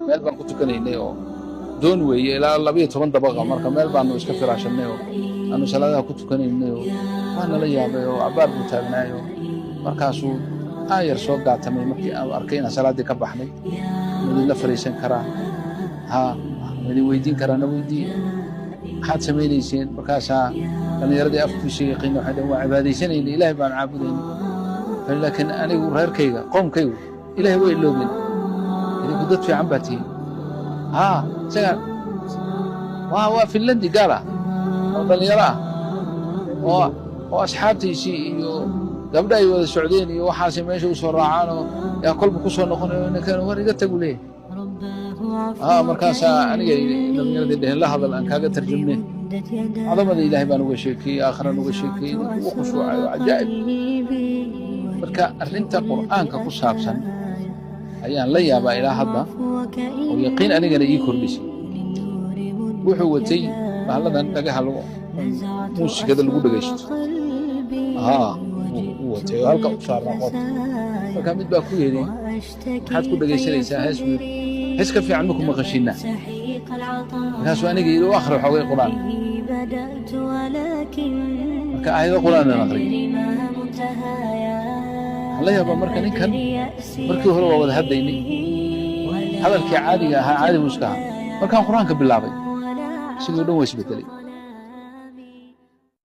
Meel baan ku tukanaynay oo doon weeye, ilaa 12 dabaqa. Marka meel baanu iska firaashanay oo aanu salaadaha ku tukanaynay oo waa nala yaabay oo cabbaar buu taagnaayo. Markaasuu aayar soo gaatamay markii aanu arkay inaan salaaddii ka baxnay. "Ma idinla fariisan karaa? Haa, ma idin weydiin karaa?" "Na weydiiye." "Maxaad samaynayseen?" Markaasaa dhallinyaradii afkiisa yaqiina waxay dhaheen, "Waa cibaadaysanaynay, Ilaahay baan caabudaynay, laakiin anigu reerkayga, qoomkaygu Ilaahay way iloobeen. Idinku dad fiican baa tihiin." Haa, isaga waa Finlandi gaal ah oo dhallinyaro ah oo asxaabtiisii iyo gabdha ay wada socdeen iyo waxaasay meesha u soo raacaan oo yaa kolba ku soo noqonayo. "Ninkan war iga tagu leeyahay." Haa, markaasaa aniga dhallinyaradii dheheen, "La hadal, aan kaaga tarjumne." Cadamada Ilaahay baan uga sheekeeyey, aakhiran uga sheekeeyey. Ninka ugu khushuucay oo cajaa'ib. Marka arrinta Qur'aanka ku saabsan ayaan la yaabaa ilaa hadda oo yaqiin anigana ii kordhisay. Wuxuu watay bahalladan dhagaha lagu muusikada lagu dhegaysto. Haa, wuu watay oo halka u saarnaa qoorta. Marka mid baa ku yidhi, "Maxaad ku dhegaysanaysaa?" "Hees," buu yidhi. "Hees ka fiican maku maqashiinaa?" Markaasuu aniga yidhi, "U akhri xoogay Qur'aan." Marka aayado Qur'aan aan akhriyay. Waxaan la yaabaa marka ninkan markii hore waa wada hadlaynay, hadalkii caadiga ahaa, caadi buu iska ahaa. Markaan Qur'aanka bilaabay, sidoo dhan waa isbedelay.